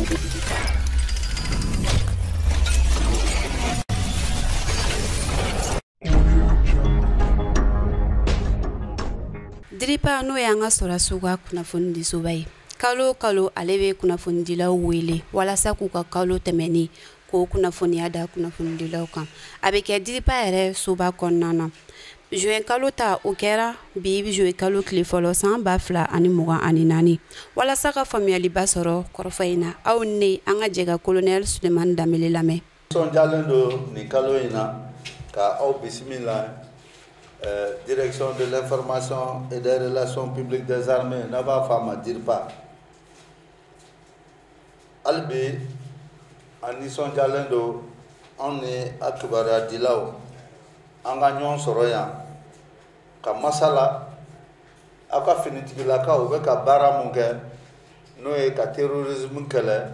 DIRPA n'o y'an ka sɔrɔdasiw ka kunnafonidisoba ye, kalo o kalo ale bɛ kunnafonidilaw wele walasa k'u ka kalo tɛmɛnen k'o kunnafoniya da kunnafonidilaw kan. A bɛ kɛ DIRPA yɛrɛ soba kɔnɔna na. Juin kalo ta, o kɛra bi juin kalo tile fɔlɔ san 2024. Walasa ka faamuyaliba sɔrɔ kɔrɔfɔ in na, aw ni an ka jɛ ka colonel Sulemani Danbele lamɛn. Nisɔndiyalen don nin kalo in na ka aw bisimila direction de l'information et des relations publiques des armées, n'a b'a fɔ a ma DIRPA. Hali bi an nisɔndiyalen don, anw ni a kibaruyadilaw, an ka ɲɔgɔn sɔrɔ yan ka masala aw ka finitigilakaw u bɛ ka baara mun kɛ, n'o ye ka terrorisme kɛlɛ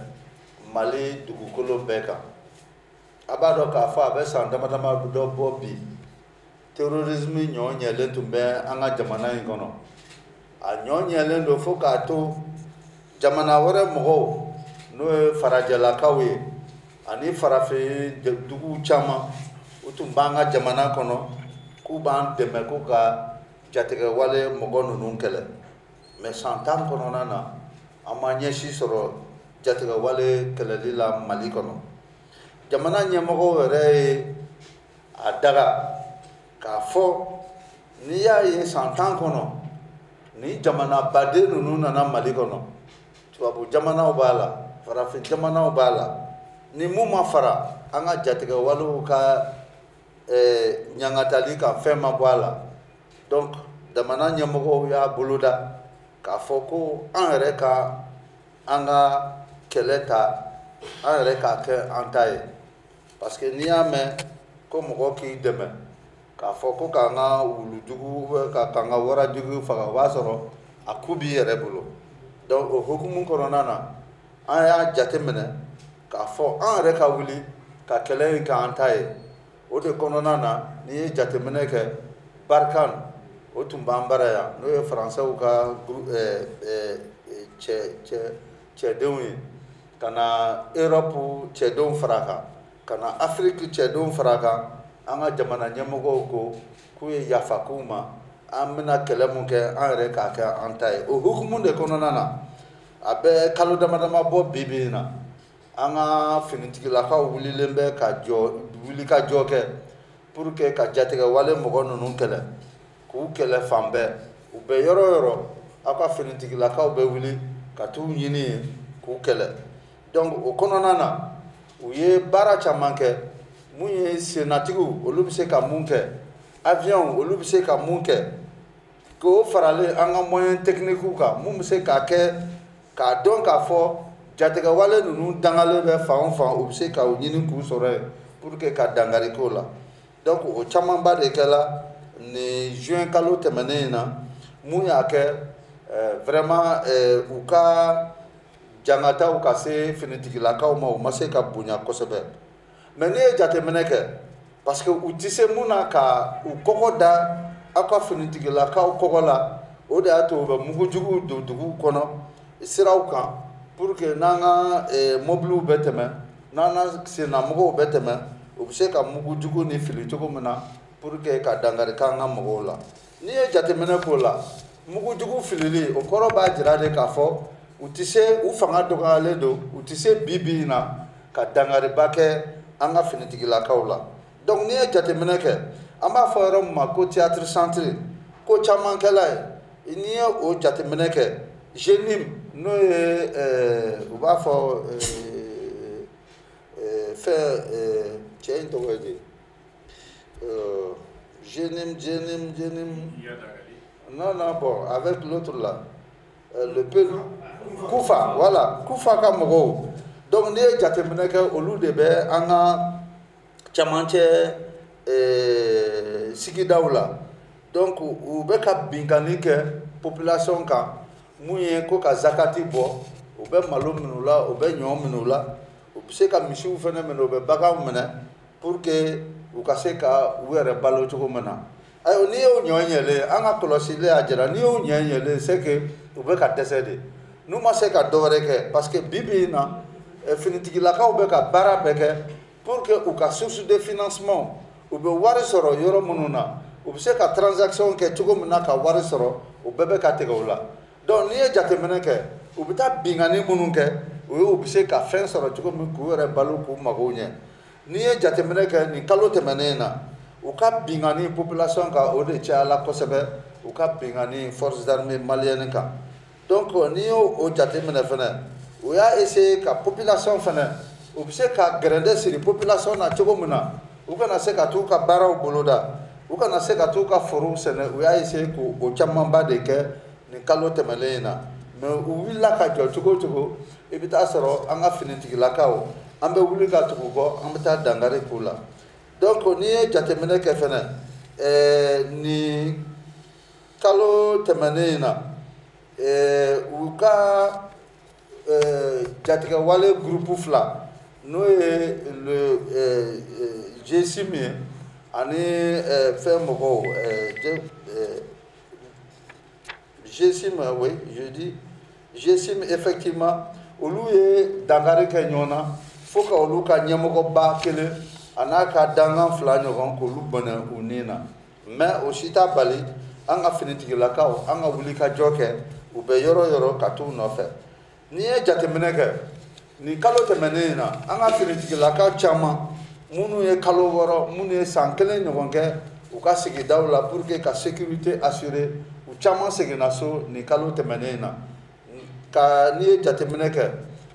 Mali dugukolo bɛɛ kan. A b'a dɔn k'a fɔ a bɛ san dama dama dɔ bɔ bi, terrorisme ɲɔ ɲɛlen tun bɛ an ka jamana in kɔnɔ. A ɲɔ ɲɛlen don fo k'a to jamana wɛrɛ mɔgɔw, n'o ye farajɛlakaw ye ani farafin duguw caman, u tun b'an ka jamana kɔnɔ k'u b'an dɛmɛ ko ka jatigɛwale mɔgɔ ninnu kɛlɛ. Mais san 10 kɔnɔna na, an ma ɲɛsi sɔrɔ jatigɛwale kɛlɛli la Mali kɔnɔ. Jamana ɲɛmɔgɔw yɛrɛ ye a daga k'a fɔ n'i y'a ye san 10 kɔnɔ ni jamana baden ninnu nana Mali kɔnɔ, tubabu jamanaw b'a la, farafin jamanaw b'a la, ni mun ma fara an ka jatigɛwalew ka ɲangatali kan, fɛn ma bɔ a la. Donc jamana ɲɛmɔgɔw y'a boloda k'a fɔ ko an yɛrɛ ka an ka kɛlɛ ta, an yɛrɛ k'a kɛ an ta ye. Parce que n'i y'a mɛn ko mɔgɔ k'i dɛmɛ k'a fɔ ko k'an ka wulujugu, k'an ka warajugu faga, o b'a sɔrɔ a ku b'i yɛrɛ bolo. Donc o hukumu kɔnɔna na, an y'a jateminɛ k'a fɔ an yɛrɛ ka wuli ka kɛlɛ in k'an ta ye. O de kɔnɔna na, n'i ye jateminɛ kɛ, Barkhane o tun b'an bara yan, n'o ye faransɛw ka cɛdenw ye, ka na Europe cɛdenw fara a kan, ka na Afrique cɛdenw fara a kan. An ka jamana ɲɛmɔgɔw ko k'u ye yafa k'u ma, an bɛna kɛlɛ mun kɛ, an yɛrɛ k'a kɛ an ta ye. O hukumu de kɔnɔna na, a bɛ kalo dama dama bɔ bi bi in na, an ka finitigilakaw wulilen bɛ ka jɔ, wuli ka jɔ kɛ pour que ka jatigɛwale mɔgɔ ninnu kɛlɛ, k'u kɛlɛ fan bɛɛ. U bɛ yɔrɔ o yɔrɔ, aw ka finitigilakaw bɛ wuli ka t'u ɲini yen k'u kɛlɛ. Donc o kɔnɔna na, u ye baara caman kɛ. Mun ye sennatigiw, olu bɛ se ka mun kɛ, avion, olu bɛ se ka mun kɛ, k'o faralen an ka moyen technique kan, mun bɛ se k'a kɛ k'a dɔn k'a fɔ jatigɛwale ninnu dangalen bɛ fan o fan, u bɛ se ka u ɲini k'u sɔrɔ yen pour que ka dankari k'o la. Donc o camanba de kɛla nin juin kalo tɛmɛnen in na. Mun y'a kɛ vraiment u ka jangataw ka se finitigilakaw ma, u ma se ka bonya kosɛbɛ. Mais n'i ye jateminɛ kɛ, parce que u tɛ se mun na ka u kɔgɔ da aw ka finitigilakaw kɔgɔ la, o de y'a to u bɛ mugujuguw don duguw kɔnɔ siraw kan pour que n'an ka mobiliw bɛ tɛmɛ, n'an ka sennamɔgɔw bɛ tɛmɛ, u bɛ se ka mugujugu ni fili cogo min na pour que ka dankari k'an ka mɔgɔw la. N'i ye jateminɛ k'o la, mugujugu filili, o kɔrɔ b'a jira de k'a fɔ u tɛ se, u fanga dɔgɔyalen don, u tɛ se bi bi in na ka dankariba kɛ an ka finitigilakaw la. Donc n'i ye jateminɛ kɛ, an b'a fɔ yɔrɔ min ma ko théâtre centre, ko caman kɛla ye. N'i ye o jateminɛ kɛ, JNIM, n'o ye u b'a fɔ fɛn, cɛ in tɔgɔ ye di, JNIM, JNIM, JNIM, non non, bon, avec l'autre là, le Peul, Koufa, voilà, Koufa ka mɔgɔw. Donc n'i ye jateminɛ kɛ, olu de bɛ an ka camancɛ sigidaw la. Donc u bɛ ka binkanni kɛ population kan, mun ye ko ka zakati bɔ, u bɛ malo minɛ u la, u bɛ ɲɔ minɛ u la, u bɛ se ka misiw fana minɛ, u bɛ baganw minɛ pour que u ka se ka u yɛrɛ balo cogo min na. Ayiwa, n'i y'o ɲɔ ɲɛlen, an ka kɔlɔsili y'a jira, n'i y'o ɲɛ ɲɛlen, c'est que u bɛ ka dɛsɛ de, n'u ma se ka dɔ wɛrɛ kɛ, parce que bi bi in na Finitigilakaw bɛ ka baara bɛɛ kɛ pour que u ka source de financement, u bɛ wari sɔrɔ yɔrɔ minnu na, u bɛ se ka transaction kɛ cogo min na ka wari sɔrɔ, o bɛɛ bɛ ka tigɛ o la. Donc n'i ye jateminɛ kɛ, u bɛ taa binkanni minnu kɛ, o ye u bɛ se ka fɛn sɔrɔ cogo min k'u yɛrɛ balo, k'u mago ɲɛ. N'i ye jateminɛ kɛ nin kalo tɛmɛnen in na, u ka binkanni population kan, o de cayala kosɛbɛ, u ka binkanni forces armées maliennes kan. Donc n'i y'o o jateminɛ fɛnɛ, u y'a essayer ka population fɛnɛ, u bɛ se ka gɛrɛndɛ siri population na cogo min na, u kana se ka t'u ka baaraw boloda, u kana se ka t'u ka forow sɛnɛ. U y'a essayer k'o camanba de kɛ nin kalo tɛmɛnen in na. Mais u wulila ka jɔ cogo o cogo, i bɛ taa sɔrɔ an ka finitigilakaw, an bɛ wuli ka tugu kɔ, an bɛ taa dankari k'u la. Donc n'i ye jateminɛ kɛ fɛnɛ, nin kalo tɛmɛnen in na, u ka jatigɛwale groupe fila, n'o ye le GSIM ye ani fɛn mɔgɔw, GSIM, oui, je dis GSIM, effectivement, olu ye dankari kɛ ɲɔgɔn na fo ka olu ka ɲɛmɔgɔba kelen a n'a ka dangan fila ɲɔgɔn k'olu bɔnɛ u ni na. Mais o si t'a bali an ka finitigilakaw, an ka wuli ka jɔ kɛ, u bɛ yɔrɔ yɔrɔ ka t'u nɔfɛ. N'i ye jateminɛ kɛ nin kalo tɛmɛnen in na, an ka finitigilakaw caman minnu ye kalo 6, minnu ye san kelen ɲɔgɔn kɛ u ka sigidaw la pour que ka sécurité assurer, u caman seginna so nin kalo tɛmɛnen in na. Ka n'i ye jateminɛ kɛ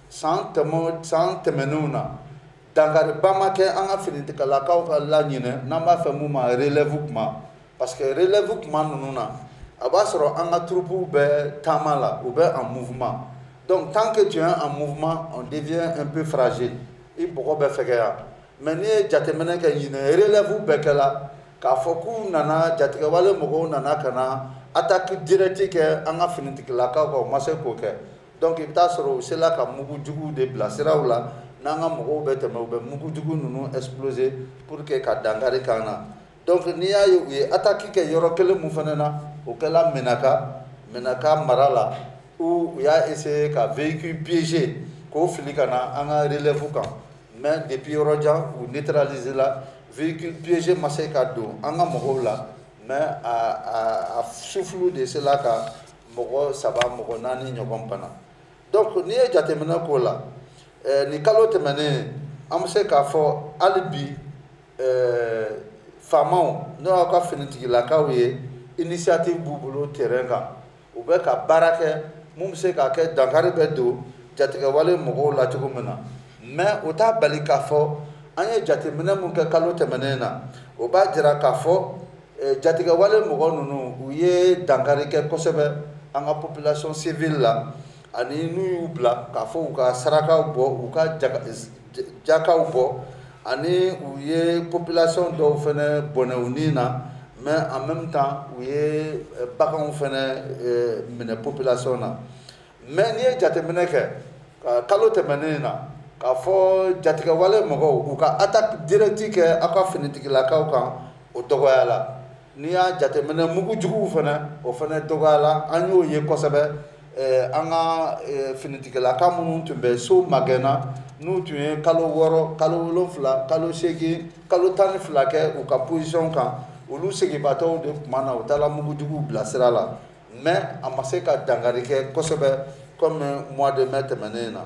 san tɛmɛnenw na, dankariba ma kɛ an ka finitigilakaw ka laɲinɛ, n'an b'a fɛ mun ma relève kuma, parce que relève kuma ninnu na, a b'a sɔrɔ an ka troupes bɛ taama la, u bɛ en mouvement. Donc tant que tu es en mouvement, on devient un peu fragile, i bɔgɔ bɛ fɛgɛya. Mais n'i ye jateminɛ kɛ ɲinɛ, relève bɛɛ kɛla k'a fɔ k'u nana, jatigɛwale mɔgɔw nana ka na attaque directe kɛ an ka finitigilakaw kan, u ma se k'o kɛ. Donc i bɛ taa sɔrɔ u sela ka mugu juguw de bila siraw la, n'an ka mɔgɔw bɛ tɛmɛ, u bɛ mugu jugu ninnu exploser pour que ka dankari k'an na. Donc n'i y'a ye u ye attaque kɛ yɔrɔ kelen mun fana na, o kɛla Menaka mara la, où u y'a essayer ka véhicule piégé k'o fili ka na an ka relève kan. Mais depuis yɔrɔ jan, u neutraliser la, véhicule piégé ma se ka don an ka mɔgɔw la, mais a souffle de sela ka mɔgɔ 3, mɔgɔ 4 ɲɔgɔn bana. Donc n'i ye jateminɛ k'o la, nin kalo tɛmɛnen, an bɛ se k'a fɔ hali bi, faamaw n'o y'aw ka finitigilakaw ye, initiative b'u bolo terrain kan, u bɛ ka baara kɛ mun bɛ se k'a kɛ dankari bɛ don jatigɛwale mɔgɔw la cogo min na. Mais o t'a bali k'a fɔ an ye jateminɛ mun kɛ kalo tɛmɛnen na, o b'a jira k'a fɔ jatigɛwale mɔgɔ ninnu, u ye dankari kɛ kosɛbɛ an ka population civile la, ani n'u y'u bila k'a fɔ u ka sarakaw bɔ, u ka jakaw bɔ, ani u ye population dɔw fɛnɛ bɔnɛ u ni na. Mais en même temps, u ye baganw fɛnɛ minɛ population na. Mais n'i ye jateminɛ kɛ ka kalo tɛmɛnen na, k'a fɔ jatigɛwale mɔgɔw u ka attaque directe kɛ aw ka finitigilakaw kan, o dɔgɔyala. N'i y'a jateminɛ, mugu juguw fɛnɛ, o fɛnɛ dɔgɔyala, an y'o ye kosɛbɛ. An ka finitigilaka minnu tun bɛ so magɛnna, n'u tun ye kalo 6, kalo 7, kalo 8, kalo 12 kɛ u ka position kan, olu seginbatɔw de tuma na, u taara mugu juguw bila sira la. Mais a ma se ka dankari kɛ kosɛbɛ comme mois de mai tɛmɛnen na.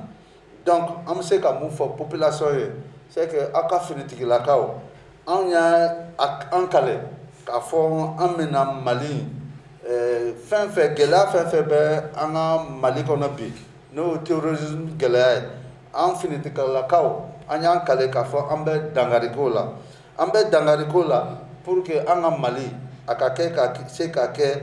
Donc an bɛ se ka mun fɔ population ye, c'est que aw ka finitigilakaw, anw y'a an kale k'a fɔ an bɛna Mali fɛn fɛn, gɛlɛya fɛn fɛn bɛ an ka Mali kɔnɔ bi, n'o ye terrorisme gɛlɛya ye, an finitigilakaw, an y'an kale k'a fɔ an bɛ dankari k'o la, an bɛ dankari k'o la pour que an ka Mali a ka kɛ ka se ka kɛ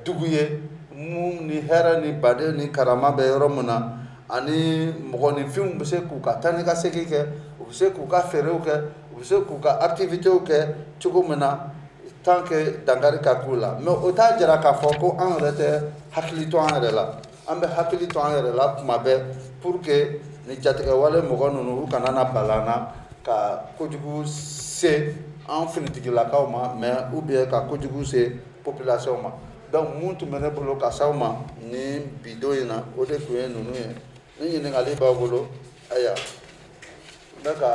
dugu ye mun ni hɛrɛ ni baden ni karama bɛ yɔrɔ min na, ani mɔgɔninfinw bɛ se k'u ka taa ni ka segin kɛ, u bɛ se k'u ka feerew kɛ, u bɛ se k'u ka activités kɛ cogo min na, tant que dankari ka k'u la. Mais o t'a jira k'a fɔ ko an yɛrɛ tɛ hakili to an yɛrɛ la, an bɛ hakili to an yɛrɛ la tuma bɛɛ pour que ni jatigɛwale mɔgɔ ninnu, u kana na bala an na ka kojugu se an finitigilakaw ma, mais ou bien ka kojugu se population ma. Donc mun tun bɛ ne bolo ka s'aw ma ni bi don in na, o de tun ye ninnu ye. Ni ɲininkali b'aw bolo, a Aya, n bɛ ka.